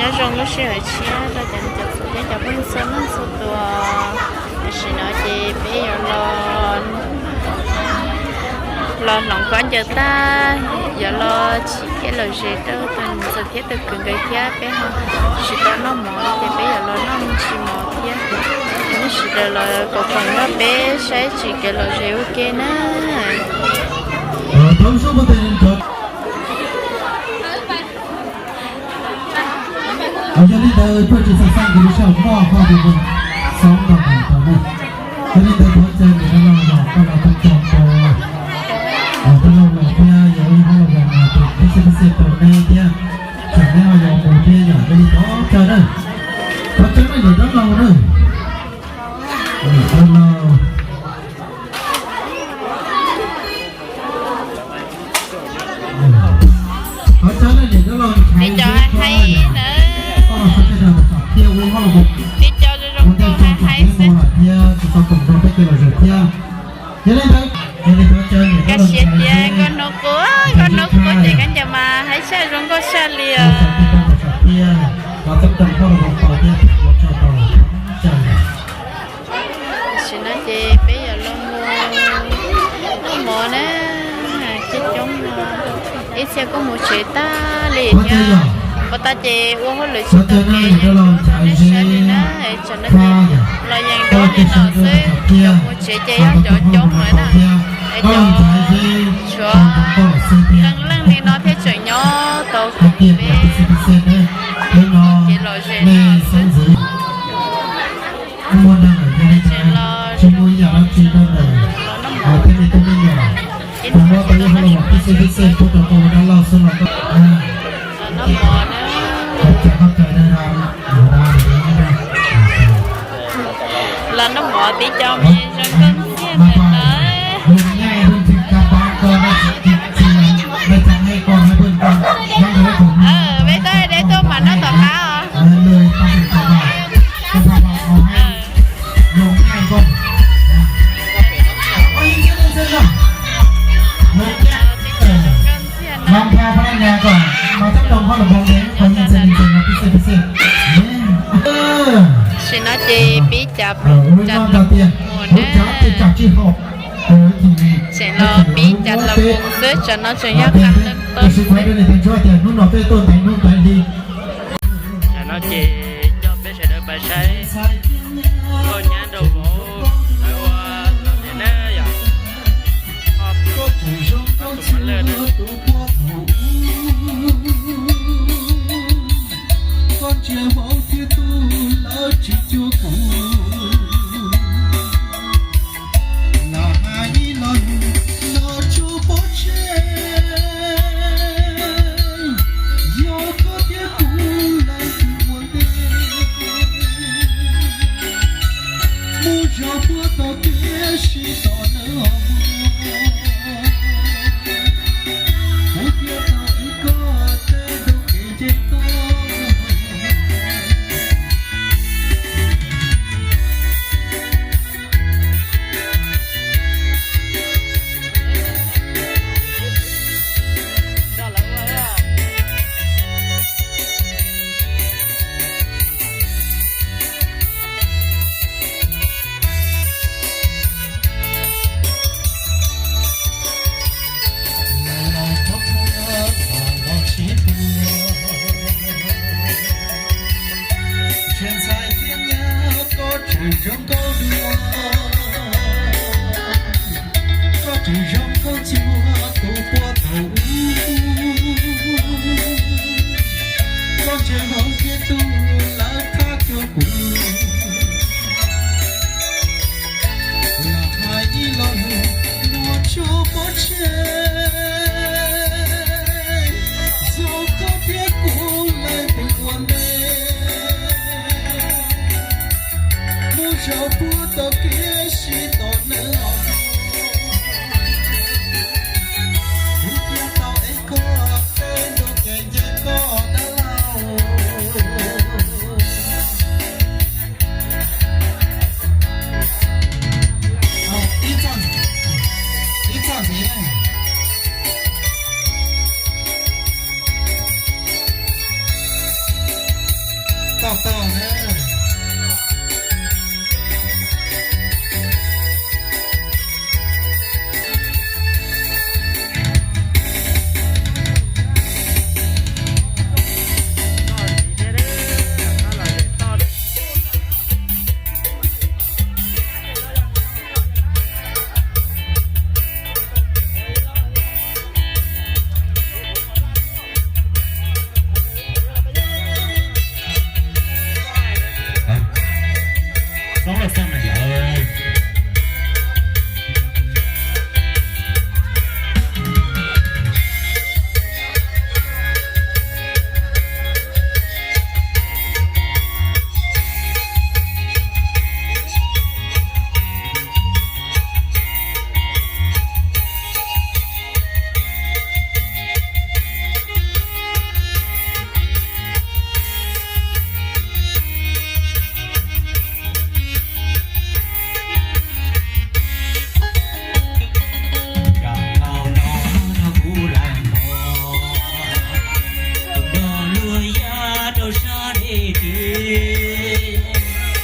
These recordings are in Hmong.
Nyob zoo lub sij hawm tshiab rau cov niam cov txiv thiab cov phooj ywg txhua leej txhua tus. Tam sim no ces peb yuav los, los hloov khaub ncaws tag, yuav los chim kev lom zem rau tus niam ntxawm thiab tus kwv nkawd thiab peb ho tsis tau noj mov ces peb yuav los noj me ntsis mov thiab. Peb sawv daws los koom koom nrog peb saib tsim kev lom zem ua ke na. Yog li ntawd peb tsis xav xav nkaus lub sij hawm noj hmo ces xov nkaus nkaus tau na. Yog li ntawd thov caw niam dab laug los koj los peb caug tau, dab laug los thiab yog ib hab los tus pib xib pib xeb rau neb thiab, tsam neb ho yuav mus thiab yom. Yog li thov caw na, thov caw na niam dab laug na, niam dab laug. Thov caw na niam dab laug, cov haib na, peb cov zoo zoo nkauj haib xwb. Thiab tsis tau koom nrog peb kev lom zem thiab. Yog li ntawd, yog li thov caw niam dab laug, nkauj hnub qub, nkauj hnub qub ces khaub ncaws mas haib tshaj zoo nkauj tshaj li os. Thiab los txog rau hauv los tau thiab ua tsaug rau tag. Tam sim no ces peb yuav los mus noj mov na, coob coob no. Ib txhia kuj mus tsev tag li thiab. Ua tag ces ua hauj lwm tsis tau kev, nej saib li na, tsam no ces los yees dua li no xwb, cov mus tsev ces yog cov coob lawm na. Es cov tshuav leej leej li no thiaj tseem nyob tau kev lom zem no xwb. Tsis muaj ib yam dab tsi rau ntawm thiab li tub me nyuam, tsuas muab tau ib hauj lwm pib xib pib xeb pub rau koj ua dab laug xwb los koj. Los noj mov tib co me zoo nkauj ntxiag ntawm no. Peb tuaj de tuaj mas noj tom qab os. Tam sim no ces pib cav ploog cav dlaus mus na. Tseem los pib cav dlaus mus xwb, tsam no tseem yog qab leej tau xwb. Tam no ces coj peb sawv daws pais saib nkauj nyab nraug vauv lawv ua lom zem na yom. Ob tug mov lawj na. Koj ntsia vauv thiab tub lawv tsis cuag kuv. Los hais ib lo lus los tso pov tseg, yog koj thiab kuv leej twg ua ntej. Mus zov puag tom kev sib tom nawb os. Kuv thiaj tau ib koj tej ntu kev nce toj. Toj toj na.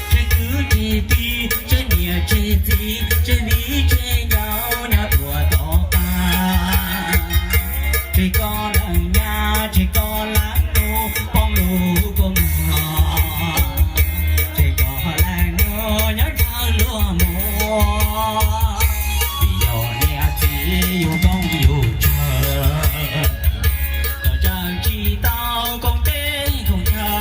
Tseg kwv tseg tij, tseg niam tseg txiv, tseg viv tseg ncaus nyob tuaj tom qab. Tseg koj leej nyab, tseg koj leej nus, poob lub kua muag. Tseg koj leej nus nyob ntshaw luag mus. Vim yog niam txiv yus poob yus tsawg, los tseem tsis tau koom teb koom chaw.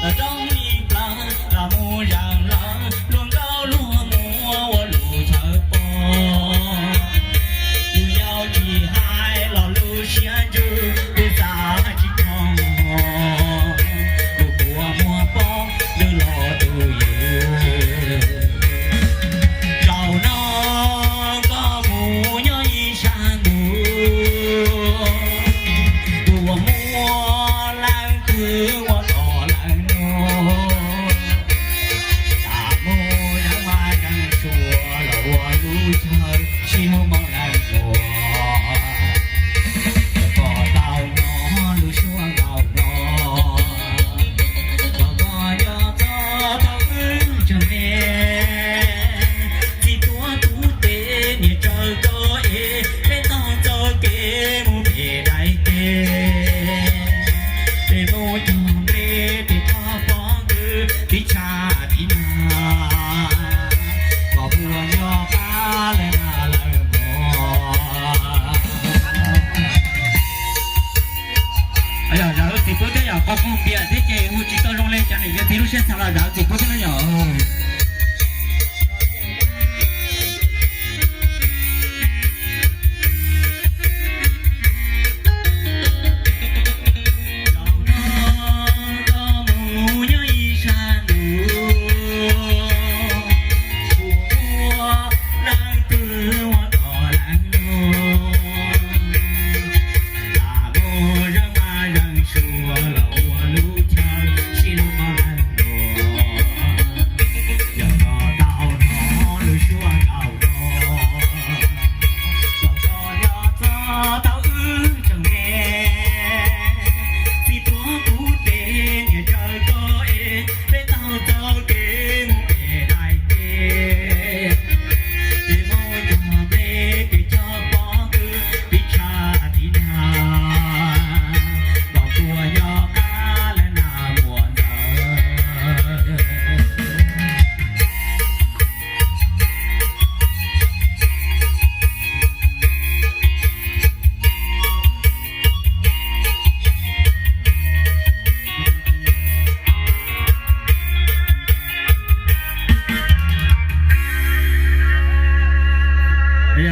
Los roob li plawv los mus zawm lawv, luag nkauj luag muam ua lus chaw pom. Yus yau tsis hais los lub siab ntsws, kuv xav tsis dhau, kuv kua muag poob ntws los tus ywm. Zaum no koj mus nyob ib sab ntuj, kuv ua muaj leej twg ua tom leej nus. Tam mus yog mas yeej suav los ua lub chaw sib hlub moo leej muam. Koj tau hnov lub suab nkaus no, kom koj nco txog thaum wb tseem me. Txiv tuav kuv tes nias tsawv koj es peb taug txoj kev mus pem daim teb. Peb mus cog nplej pem toj pob kws tib tshaj tib nag, kom puas yog qab lawv nag lawv muag. Yog zam lub txim pub thiab yom, qhov foom npias thiab ces hu tsis tau zoo li, cov niam cov txiv lub siab xav los zam lub txim pub thiab na yom.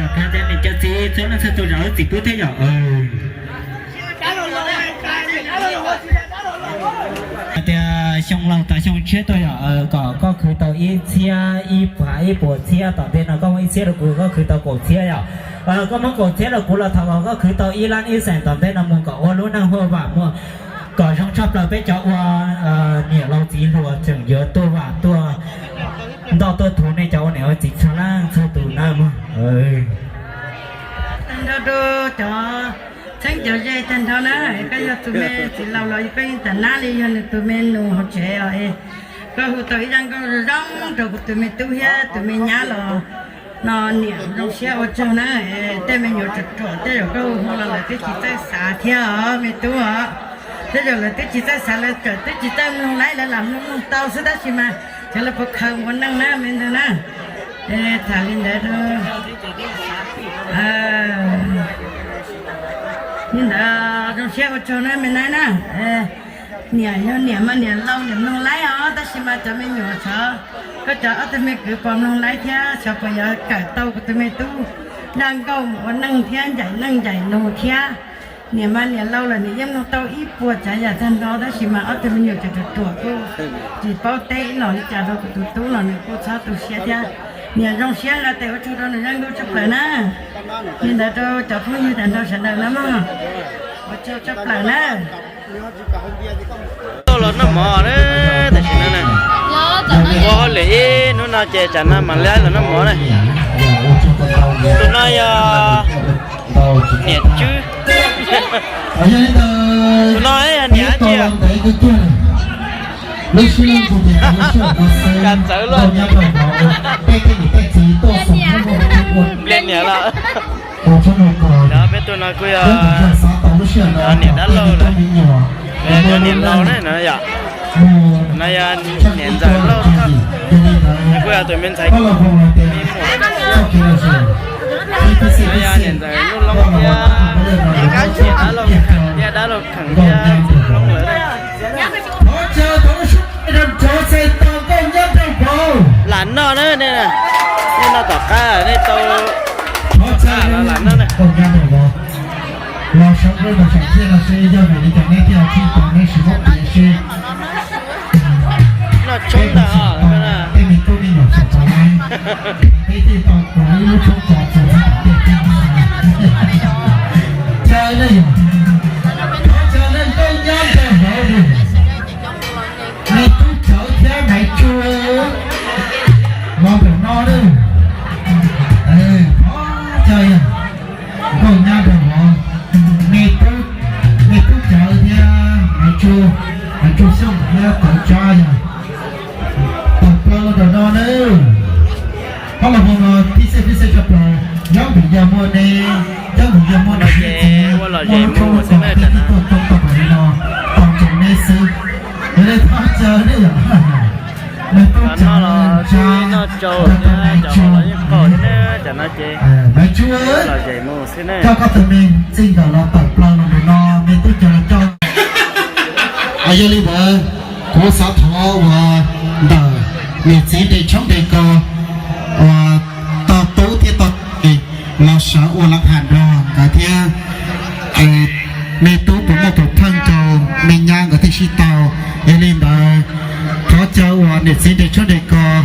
Thov cov niam cov txiv txhua leej txhua tus zam lub txim pub thiab yom. Tias xyoo laug tas xyoo tshiab tuaj yom, kom koj khwv tau ib txhiab ib puas, ib puas txhiab, tom ntej no koj muab ib txhiab rau kuv, koj khwv tau kaum txhiab yom. Koj muab kaum txhiab rau kuv los thov kom koj khwv tau ib lab ib xees tom ntej no mus kom ua lub neej huaj vam muaj, kom zoo tshaj plaws peb cov ua niam laus txiv hluas tseem yuav tuaj vam tuaj ntoj tuaj thuv nej cov ua niam ua txiv txhua leej txhua tus na mog. Nrog rau cov Txheeb cov ze tag nrho na, koj yog tus me txiv laus los koj yeej tam nab li yog nws tus me nus hauv tsev os. Koj hu tau ib zaj nkauj zoo zoo rau kuv tus me tub thiab tus me nyab los no niam zoo siab ua tsaug na. Tej me nyuam ruam ruam tej zaum koj hu hu los lawv twb tsis txawj xav thiab os me tub os. Tej zaum lawv twb tsis txawj xav, lawv txawm twb tsis txawj mloog laib, lawv lam mloog mloog tau xwb tab sis mas cov lawv puas khaws ua neej na me ntxhais na. Tham li ntawd rau li ntawd zoo siab ua tsaug na me naib na. Niam yog niam mas niam laus niam mloog laib os, tab sis mas cov me nyuam xyov koj cov ob tug me kwv puas mloog laib thiab xyov puas yuav kawm tau kuv tus me tub zaj nkauj mus ua neej thiab ncaim neej ncaim nus thiab. Niam mas niam laus lawm niam yeej mloog tau ib puas tsav yam tag nrho tab sis mas ob tug me nyuam tseem ruam ruam kuj tsis paub teb ib los li cas rau kuv tus tub los nws kuj txhob tu siab thiab. Niam zoo siab nqa tes ua tsaug rau nws zaj nkauj tshaj plaws na. Li ntawd rau cov phooj ywg tag nrho sawv daws na mog, ua tsaug tshaj plaws na. Tuaj los noj mov na, tam sim no na, ua hauj lwm ib hnub no ces tsam no mam li los noj mov na. Tus no yog niam tswb, tus no yog niam tsi. Lub sij hawm ntawd ces lub sij hawm no xwb, nkauj nyab nraug vauv, tej niam tej txiv tuaj xeem nplej niam lawm. Peb tug no kuj yog niam dab laug, niam laus ne no yom. No yog niam ntxawm Lauj Thoj, kuj yog tus me ntxhais me muam. No yog niam ntxawm Nuj Loob thiab, niam dab laug Kheev thiab dab laug Kheev thiab Loob lawm. Lam noj na, nej noj tom qab nej tau lam noj na. Los sawv nrog sawv thiaj no seb yog vim li cas neb thiaj tsis tau neb sim muab piav seb. Noj tshoob ntag os. Tej me tub me nyuam sawv tau na, peb thiaj tau kuv ib lub tshoob tso txog txog tom tej tib. Caw nej yom, thov caw nej nkauj nyab nraug vauv, me tub Cawv thiab Maiv Tsuag, los nraum no na. Thov caw yog nkauj nyab nraug vauv, me tub, me tub Cawv thiab Maiv Tsuag, Maiv Tsuag Xyooj thiab Cawv Tsab yog tawm plaws los nraum no na. Ob los mus no tib xej tib xej tshaj plaws, nyob vim yog muaj neb, nyob vim yog muaj neb, muaj lub tshoob lub kos peb thiaj tuaj coob tau npaum li no, tos ntsoov neb xwb. Yog li thov caw nej yom, me tub Cawv, Tsab, Maiv Tsuag, Maiv Tsuag, coj koj tus me txij nkawm los tawm plaws los nraum no, me tub Cawv los coj. Yog li ntawd, kuv xav thov uas ntawm niam txiv nres tshoob nres kos uas tog tub thiab tog es los sawv ua laj ham nrog nkawd thiab. Me tub puas muaj tus pheej rau me nyab nkawd thiaj sib tau. Yog li ntawd, thov caw uas niam txiv nres tshoob nres kos,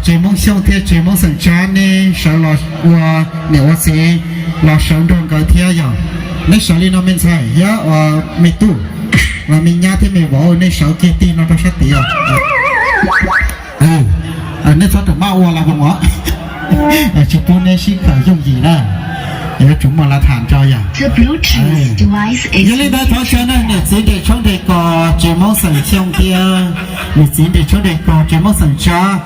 tsev Hmoob Xyooj thiab tsev Hmoob xeem Tsab nej sawv los ua niam ua txiv los sawv nrog nkawd thiab yom. Neb sawv li no me ntxhais thiab uas me tub, los me nyab thiab me vauv nej sawv kiag tig no rau sab tid os. Nej txhob ram maj ua la voos os, tsis pub neb sib khaws yooj yim na. Yuav tsum muaj laj tham tso yom. Yog li ntawd thov caw nej niam txiv nres tshoob nres kos tsev Hmoob xeem Xyooj thiab niam txiv nres tshoob nres kos tsev Hmoob xeem Tsab,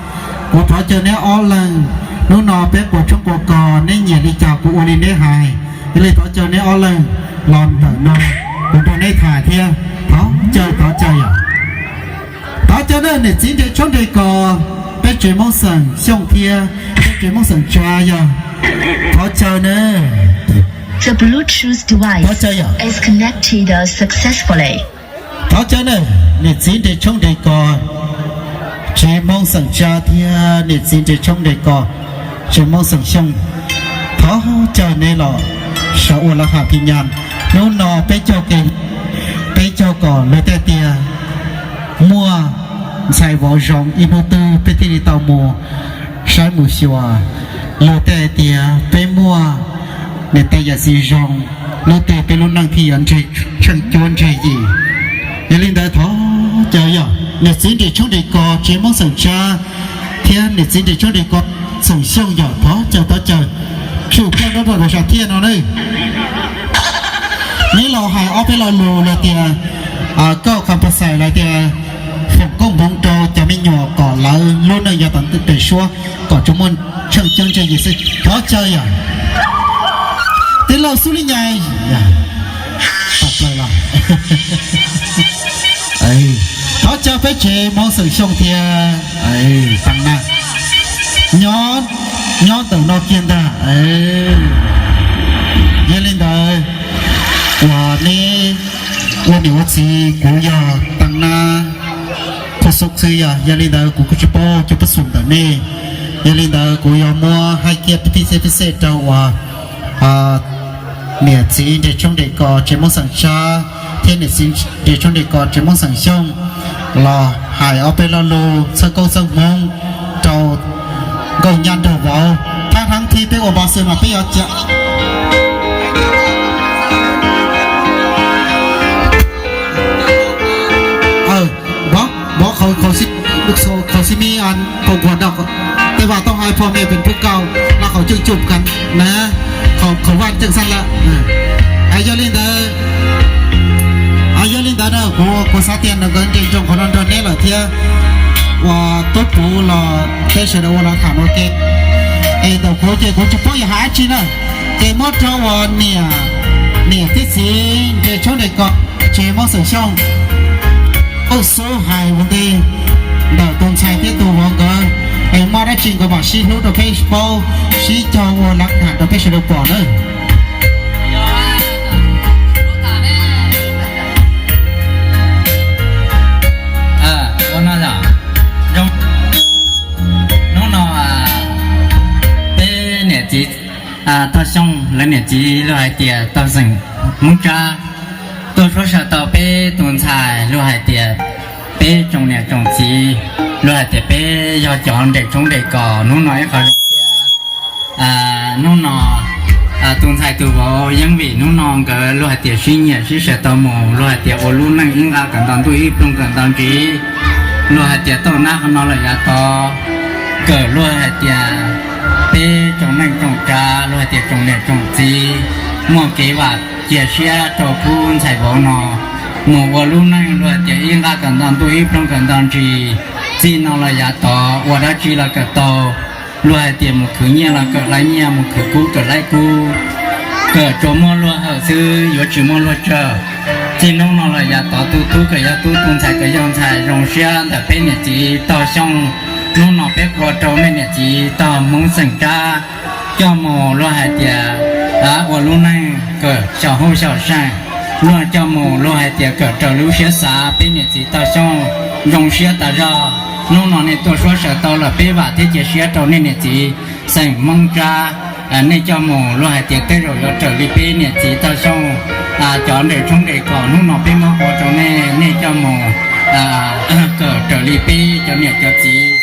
kuv thov caw neb ob leeg, hnub no peb quas tshoob quas kos neb nyiam li cas kuv ua li neb hais. Yog li thov caw neb ob leeg los ntawm no, kuv nrog neb tham thiab. Thov caw, thov caw yom. Thov caw nej niam txiv nres tshoob nres kos peb tsev Hmoob xeem Xyooj thiab peb tsev Hmoob xeem Tsab yog. Thov caw na. Thov caw yom. Thov caw na, niam txiv nres tshoob nres kos tsev Hmoob xeem Tsab thiab niam txiv nres tshoob nres kos tsev Hmoob xeem Xyooj, thov caw neb los sawv ua laj ham thiab nyab. Hnub no peb caug ke, peb caug kom luag tej tias muaj ntxhais vauv zoo ib hnub twg peb thiaj li tau mus saib mus xyuas. Luag tej tias peb muaj niam tais yawm txiv zoo, hnub twg peb lub neej thiaj yuav ntseg tsheej cuab ntseg yim. Yog li ntawd thov caw yog niam txiv nres tshoob nres kos tsev Hmoob xeem Tsab thiab niam txiv nres tshoob nres kos xeem Xyooj yog thov caw, thov caw. Sum plaj nrov rau sab thiaj no na. Neb los hais ob peb lo lus los tias, koj ka pas xais los tias foom koob hmoov rau cov me nyuam kom lawv lub neej yog tau pem suab, kom tsuas muaj tsheej coob ntsej yim xwb. Thov caw yom. Tij laug Xub Li Nyais, thov caw peb tsev Hmoob Xeem Xyooj thiab Tav Nab nyob ntawm no kiag ntag. Yog li ntawd, uas neb ua niam ua txiv, kuv yog Tav Nab Khuj Xub xwb yog, yog li ntawd kuv kuj tsis paub cov pab xum ntawm nej. Yog li ntawd kuv yuav muab haib kiab pib xej pib xej rau uas niam txiv nres tshoob nres kos tsev Hmoob Xeem Tsab thiab niam txiv nres tshoob nres kos tsev Hmoob Xeem Xyooj los hais ob peb lo lus txhawb koob txhawb hmoov rau nkauj nyab nraug vauv. Thab thab thib peb ua npo xwb mas peb yuav cia Npov, npov khaus xib mi, kaus nkuas, tej vas tooj hais phom mej pem pub kaus, laj khaus cwj cub ka na, khaus vaj cwj xab lawm. Yog li ntawd, yog li ntawd na kuv, kuv xav tias nkawd nres nroos qhov no nrog neb lawm thiab. Uas tub puv los peb sawv daws ua los tham ua ke. Es ntawm kuv ces kuv tsis paub yuav hais dab tsi na, ces muab rau uas niam, niam thiab txiv nres tshoob nres kos tsev Hmoob Xeem Xyooj, Khuj Xub hais ua ntej ntawm tus ntxhais thiab tus vauv nkawd, es muaj dab tsi nkawd mam sib hlub rau peb paub, sib cog ua lav tham rau peb sawv daws pom nawb. Hnub no peb niam txiv Tog Xyooj, lawv niam txiv luag hais tias Tog Xeem Hmoob Tsab, tuaj suav sawv tau peb tus ntxhais luag hais tias peb tsoom niam tsoom txiv, luag hais tias peb yog cov nres tshoob nres kos hnub no ib qho zoo siab. Hnub no tus ntxhais tus vauv yeej vim hnub no nkawd luag hais tias sib nyiam sib sawv tau mus luag hais tias ua lub neej ib nqaj kawm nto ntuj ib ploog kawm nto ntsis, luag hais tias tau nab qhov no lawm yav tod, kawm luag hais tias peb tsoom neej tsoom tsav luag hais tias tsoom niam tsoom txiv muaj kev vam cia siab rau khub ntxhais vauv no mus ua lub neej luag hais tias ib nqaj kawm nto ntuj ib ploog kawm nto ntsis, txij no los yav tod ua dab tsi los kawm tau, luag hais tias mus khwv nyiaj los kawm laib nyiaj, mus khwv kub kawm laib kub, kawm tsuas muaj luag hawm xwb yuav tsis muaj luag tsawg. Txij hnub no los yav tod tus tub kawm yog tub, tus ntxhais kawm yog ntxhais, zoo siab ntawm peb niam txiv Tog Xyooj. Hnub no peb ua rau nej niam txiv Tog Hmoob Xeem Tsab coj mus luag hais tias ua lub neej kawm xyaum hauj xyaum seem, luag coj mus luag hais tias kawm raws lub siab xav. Peb niam txiv Tog Xyooj zoo siab tas zog, hnub no nej tuaj suav sawv tau lawm peb vam thiab cia siab rau nej niam txiv Xeem Hmoob Tsab. Nej coj mus luag hais tias tej zaum yuav raws li peb niam txiv Tog Xyooj cov nres tshoob nres kos hnub no peb muab ua rau nej, nej coj mus kawm raws li peb cov niam cov txiv.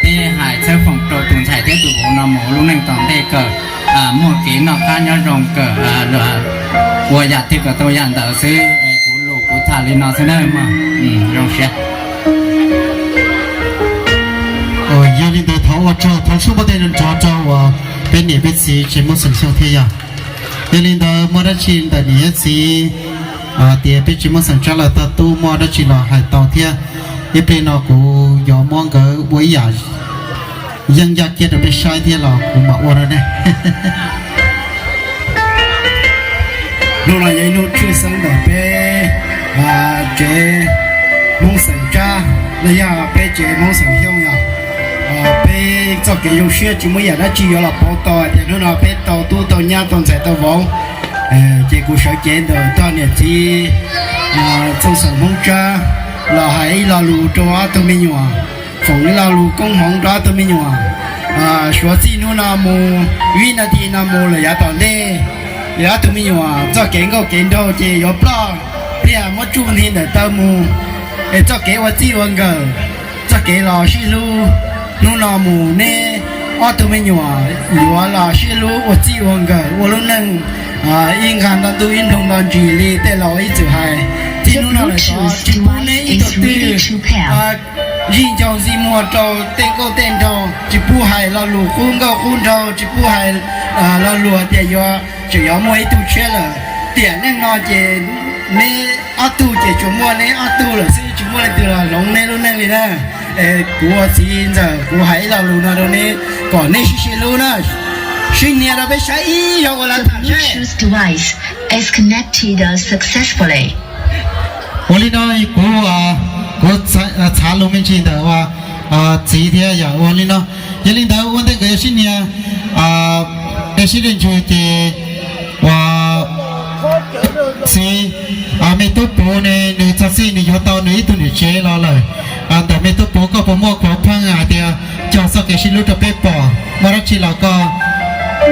Peb hais txhawb foom rau tus ntxhais thiab tus vauv no mus lub neej tom ntej kawm muaj kev noj qab nyob zoo, kawm ua yam twg kom tau yam ntawd xwb. Kuv lus kuv tham li no xwb nawb mog, zoo siab. Yog li ntawd thov ua tsaug, thov sub npaj tej nrov rau uas peb niam peb txiv tsev Hmoob Xeem Xyooj thiab yog. Yog li ntawd muaj dab tsi ntawm niam thiab txiv tias peb tsev Hmoob Xeem Tsab lawv tog tub muaj dab tsi los hais tau thiab. Ib pliag no kuv yuav muab nkawd ua ib yam yeeb yaj kiag rau peb saib thiab los kuv mam ua rau nej. Hnub no yog ib hnub tshwj xeeb ntawm peb tsev Hmoob Xeem Tsab, los yog peb tsev Hmoob Xeem Xyooj yog. Peb txoj kev zoo siab tsis muaj yam dab tsi yuav los pauv tau tias hnub no peb tau tub tau nyab tau ntxhais tau vauv. Ces kuv sawv cev ntawm tog niam txiv Txooj Xeem Hmoob Tsab los hais ib lo lus rau ob tug me nyuam, foom ib lo lus koob hmoov rau ob tug me nyuam. Suav txij hnub no mus, vib no ti no mus lawm yav tom ntej, ob tug me nyuam txoj kev nkauj kev nraug ces yuav ploj pliag muab tsuj nti ntawm taw mus, es txoj kev ua txij ua nkawm, txoj kev los sib hlub, hnub no mus neb ob tug me nyuam yuav los sib hlub ua txij ua nkawm ua lub neej ib nqag nto ntuj ib nploog nto ntsis li tej laus ib txwm hais. Txij hnub no lawm tod tsis pub neb ib tug twg zij ncaus ntxi muag rau tej nkauj tej nraug, tsis pub hais lo lus qub nkauj qub nraug, tsis pub hais lo lus tias yuav tseem yuav muaj ib tug tshiab lawm. Tiam neej no ces neb ob tug ces tsuas muaj neb ob tug lawm xwb, tsis muaj leej twg los hloov neb lub neej li na. Kuv ua txiv ntxawm kuv hais ib lo lus no rau neb kom neb sib sib hlub na. Sib hnia rau peb saib ib zaug ua lav tham seb. Ua li no kuv, kuv txhav lus me ntsis ntawm ua txiv thiab yog ua li no. Yog li ntawd ua ntej nkawd yuav sib hnia, dej sib dej ntsws ces ua txiv, me tub puv ne nws txog txij nws yuav tau nws ib tug niam tsev los lawm. Ntawm me tub puv koj puas muaj qhov pheej hais tias cog txoj kev sib hlub rau peb pom, muaj dab tsi los koj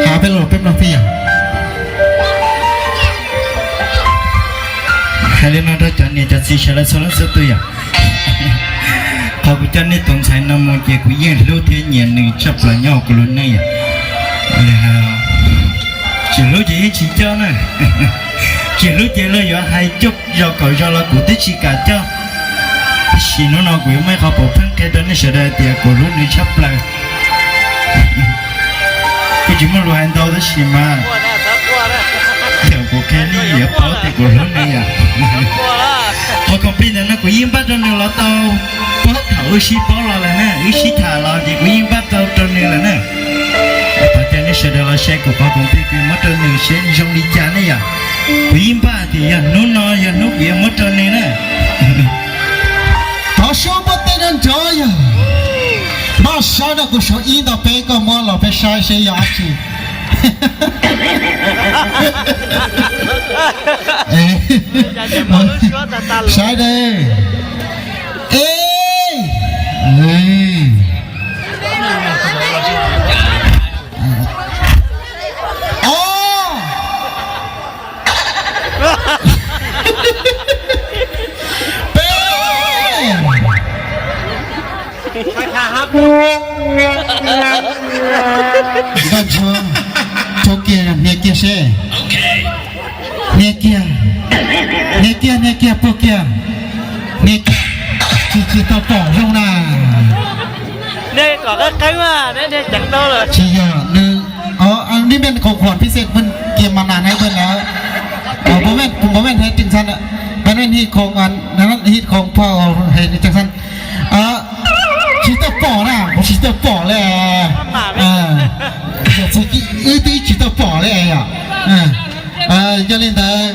hais peb los peb mloog thiab yom. Hais li no rau cov niam cov txiv sawv daws txhua leej txhua tus yom. Qhov kuv coj nej tus ntxhais no mus ces kuv yeej hlub thiab nyiam nws tshaj plaws nyob hauv kuv lub neej yom. Tsis hlub ces yeej tsis coj na. Tsis hlub ces luag yuav hais cuaj zaus kaum zaus los kuv twb tsis kam coj. Tab sis hnub no kuv yuav muaj ib qho pov pheej qhia rau nej sawv daws tias kuv hlub nws tshaj plaws. Kuv tsis muaj lus hais ntau tab sis mas thaum kuv qhia nej yuav paub tias kuv hlub nws yom. Qhov khoom plig ntawm no kuv yeej npaj rau nws los tau puag thaum wb sib paub los lawm na, wb sib tham los ces kuv yeej npaj tau rau nws lawm na. Thov caw nej sawv daws los saib kuv qhov khoom plig kuv muab rau nws seb zoo li cas ne yom. Kuv yeej npaj tias yog hnub no yog hnub kuv yuav muab rau nws na. Thov suab npuab teg nrov nrov yog. Maj sab no kuv suav ib ntau peb koj muab los peb saib seb yog dab tsi. Saib de. Ej. Ob. Peb. Nkauj ntsuag, tso kiag, hnia kiag seb. Hnia kiag, hnia kiag, hnia kiag, puag kiag, hnia kiag. Tsis, tsis tau pom zoo na. Tsis yog nws, nib mej khoom khuam pib xej pw kiag mas nas neb pw lawm. Npov mej, npov mej hais tseem xan, npov mej hib khoom, hib khoom phau hais tseem xan. Tsis tau pom na, kuv tsis tau pom li. Yog txog wb twb tsis tau pom li yom. Yog li ntawd,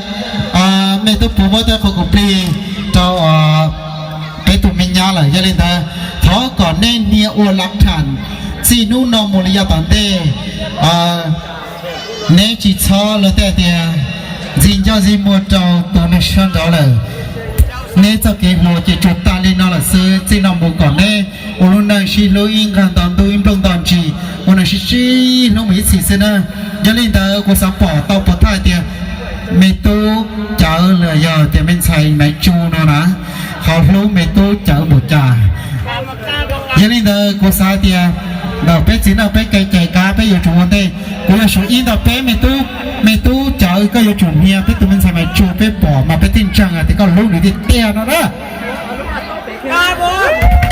mej tub puv muab tau qhov khoom plig rau peb tus me nyab lawm. Yog li ntawd thov kom neb hnia ua lav tham txij hnub no mus li yav tom ntej. Neb tsis txhob luag tej tias ntxig ncauj ntxig muag rau tus neeg sab nraud lawm. Neb txoj kev hluas ces tsuas tas li no lawm xwb, txij no mus kom neb ua lub neej sib hlub ib nqag nto ntuj ib nplooj nto ntsis, ua neej sib sib hlub mus ib txhis xwb na. Yog li ntawd kuv xav pom tau puas thaj tias me tub Cawv los yog tias me ntxhais Maiv Tsu no na, ho hlub me tub Cawv npaum cas. Yog li ntawd kuv xav tias ntawm peb txiv neej peb kev cai kab peb yuav tsum ua ntej. Kuv yuav suav ib ntau peb, me tub, me tub Cawv koj yuav tsum hnia peb tus me ntxhais Maiv Tsu peb pom mas peb thiaj ntseeg tias koj hlub nws tiag tiag no na.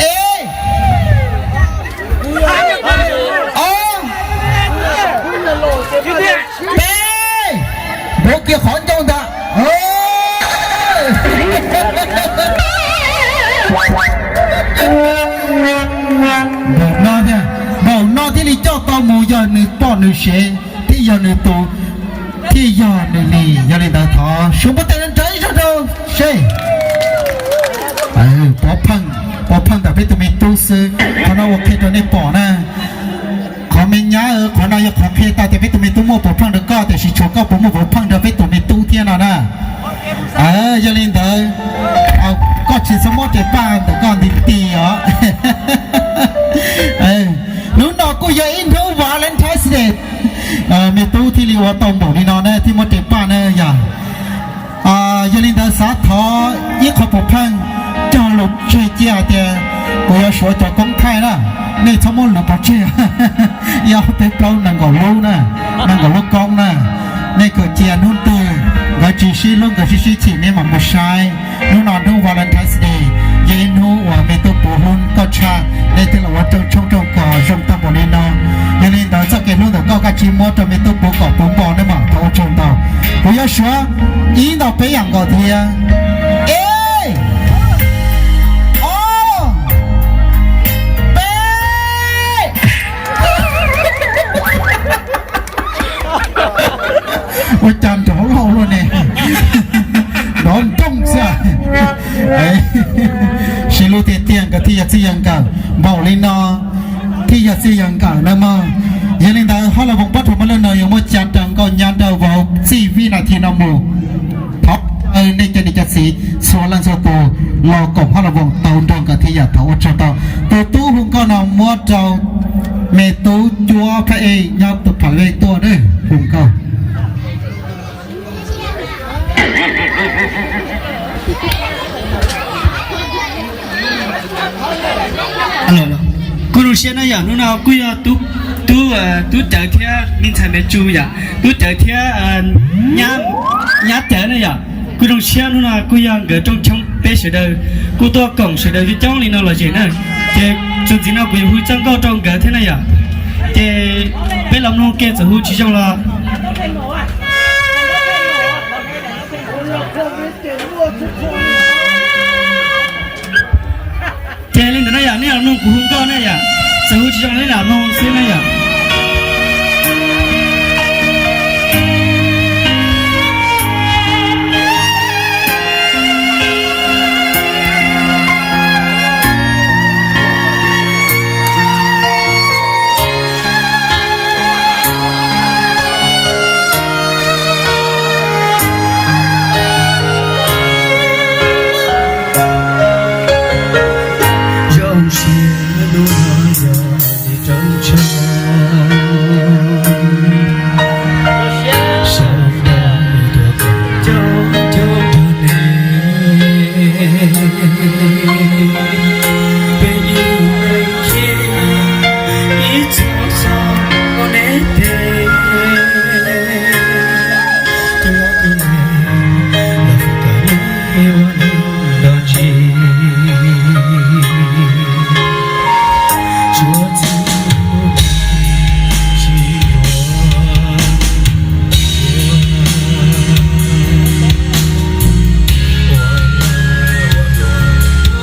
Ej, ob, peb, npauv kiag qhov ncauj ntag. Npaum no thiaj, npaum no thiaj li coj tau mus yog nws poj nws sev, thiaj yog nws tus, thiaj yog nws li. Yog li ntawd thov suav npuab teg nrov ib zaug rau seb. Pov pheej, pov pheej ntawm peb tus me tub xwb, qhov no ua qhia rau nej pom na. Qhov me nyab, qhov no yog qhov qhia tau tias peb tus me tub muaj pov pheej rau koj, tiam sis tshuav koj puas muaj pov pheej rau peb tus me tub thiab no na. Yog li ntawd, koj tsis txhob muab tes paj ntawm koj nti nti os. Hnub no kuj yog ib hnub Valentine's Day, me tub thiaj li ua tau npaum li no na, thiaj muab tes paj na yog. Yog li ntawd xav thov ib qho pov pheej cog lus tseg cia hais tias kuv yuav suav cov koob thaij na, nej txhob muab lus pov tseg. Ib ob peb plaub nees nkaum lub na, nees nkaum lub koob na. Nej kawm cia hnub twg nkawd tsis sib hlub nkawd sib sib chim nej mam mus saib. Hnub no hnub Valentine's Day yog ib hnub uas me tub puv hlub koj tshaj, nej thiaj los ua rooj tshoob rooj kos zoo tag npaum li no. Yog li ntawd txoj kev hlub ntawm koj koj muab rau me tub puv kom puv npo nawb mas thov ua tsaug ntau. Kuv yuav suav ib ntau peb yam nkaus thiab. Ib, ob, peb. Ua cas nrov lauj luaj ne? Nrov nrooj xwb. Siv lub tiag tiag nkawd thiaj yog txij yog nkawm npaum li no, thiaj yog txij yog nkawm nawb mog. Yog li ntawd hab los voos pab rhuav mab laj no yuav muab ca raws nkauj nyab nraug vauv txij vib nas this no mus. Thov caw nej cov niam cov txiv txhua leej txhua tus los koom hab los voos tau nrog nkawd thiaj yam thaum ua tsaug tau. Tus tub hu nkauj no muab rau me tub cuab phab ej nyob tus pham vej tuaj nawb, hu nkauj. Kuv zoo siab na yom, hnub no kuj yog tub, tub cawv thiab me ntxhais me tsu yom, tub cawv thiab nyab cawv na yom. Kuj zoo siab hnub no kuj yog nkawd rooj choob peb sawv daws kuj tuaj koom sawv daws coob coob li no los zem na. Ces txuas ntxiv no kuv yuav hu txoj nkauj rau nkawd thiab na yom. Ces peb los mloog ke txawm hu tsis zoo los Ces li ntawd na yom, nej los mloog kuv hu nkauj na yom, txawm hu tsis zoo nej los mloog xwb na yom. Zoo siab hnub no yog ib rooj tshoob, sawv daws tuaj koom coob coob rau neb. Peb ib leeg thiab ib txoj xov neb tes, tus tus me los faj kom neb ua neej nrog ntsis. Suav txij tsis yuav ua ua ua ua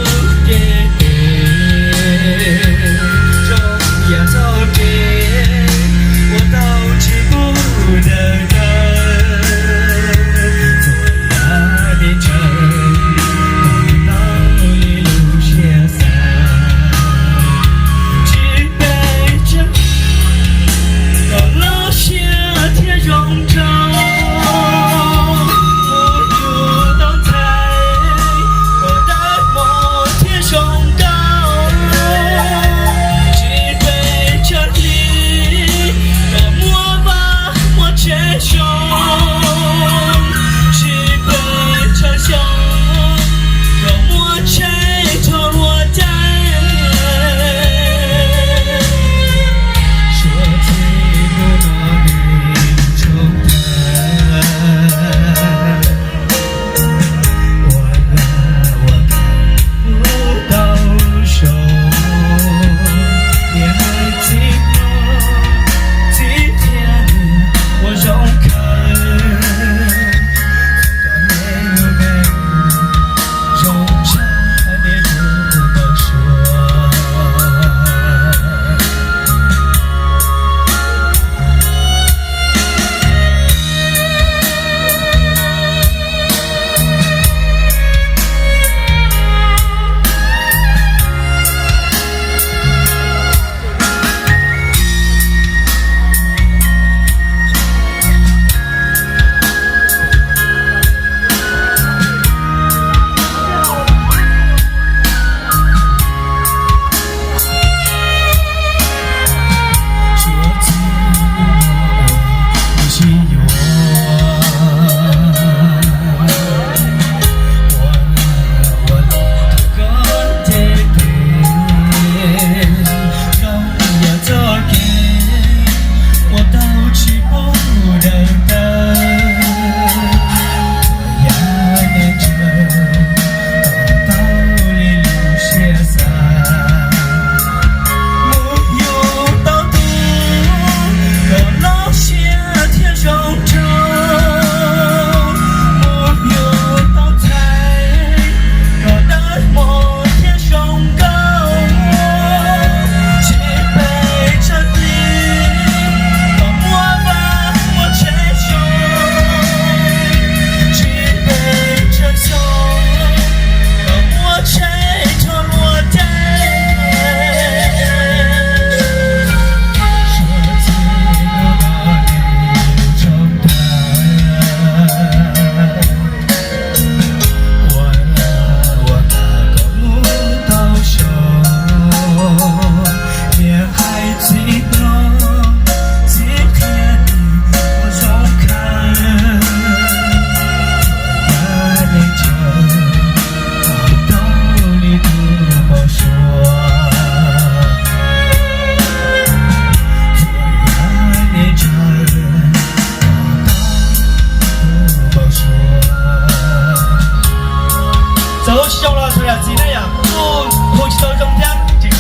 Zoo los thov zam txim na yom, kuj hu tsis tau zoo thiab, tseem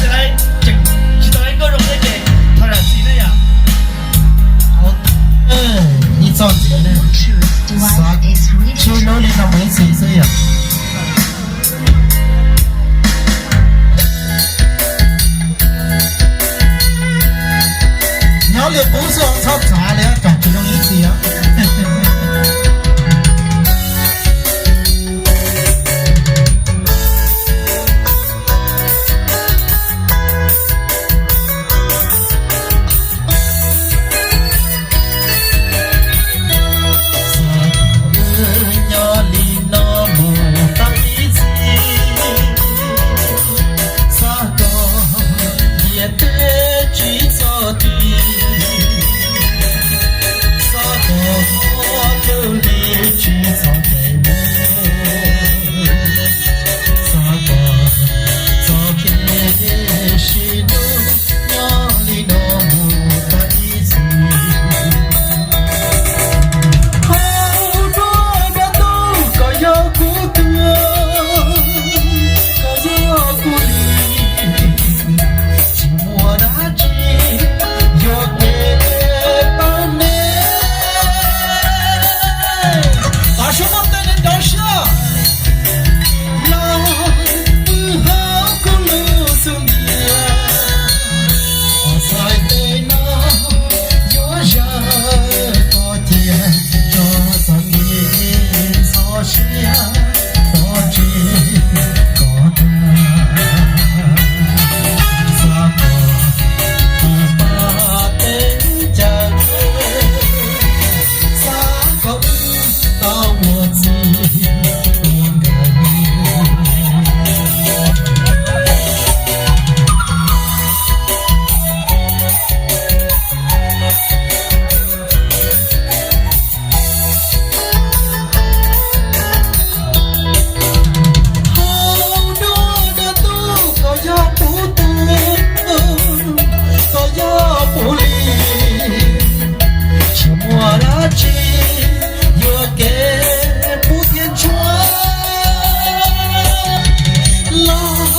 tsis tau ib nkauj zoo thiab ces thov zam txim na yom. Ib txoj ntxiv ne, xav sib hlub li no mus ib txhis xwb yom. Nyob li qub xwb txhob txav li, tsam tsis zoo ib txhis os. Xav kom wb nyob li no mus tau ib txhis, xav kom ntiaj teb tsis txhob ti, xav kom ua lub li tsis txhob nqes me, xav kom txoj kev sib hlub nyob li no mus tau ib txhis. Hauv duab dab tuj kom yog kuv twg, kom yog kuv li, tsis muaj dab tsi yuam kev pab me. Thov sib muab tej neeg nrov siab los pw hauv kuv lub xub ntiag. Os, txhais tes no yuav zawm tos cia tso txoj kev ntxhov siab pov tseg kom tag. Xav kom tus pab teb chaws, xav kom wb tau ua txij ua nkawm. Hauv duab dab tuj kom yog kuv twg, kom yog kuv li, tsis muaj dab tsi yuam kev pub thiab ntshua. Los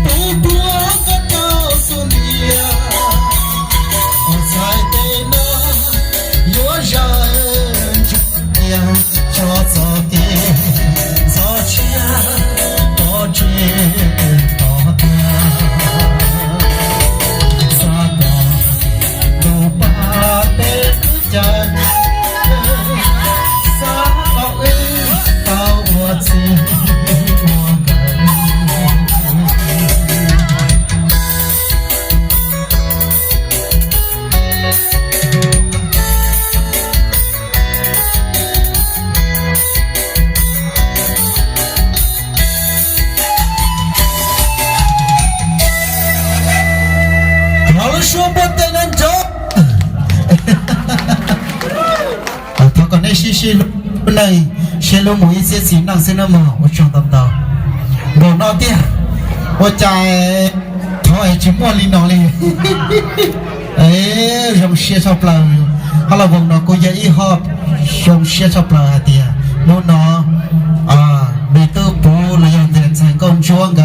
puv puag koj rau xub ntiag, os, txhais tes no yuav zawm ntsuag cia tso txoj kev ntxhov siab pov tseg kom tag. Xav kom tus pab teb chaws, xav kom wb tau ua txij ua nkawm. Thov lub suab npuaj tes no nrov. Thov kom nej sib sib hlub neej, sib hlub mus ib txhiab txiv neej xwb nawb mog. Ua tsaug ntau ntau. Npaum no tiag, ua cas thov es tsis muaj li no li. Zoo siab tshaj plaws. Hab los voos no kuj yog ib hom zoo siab tshaj plaws hais tias hnub no me tub puv los yog ntxhais nkauj ntsuab nkawd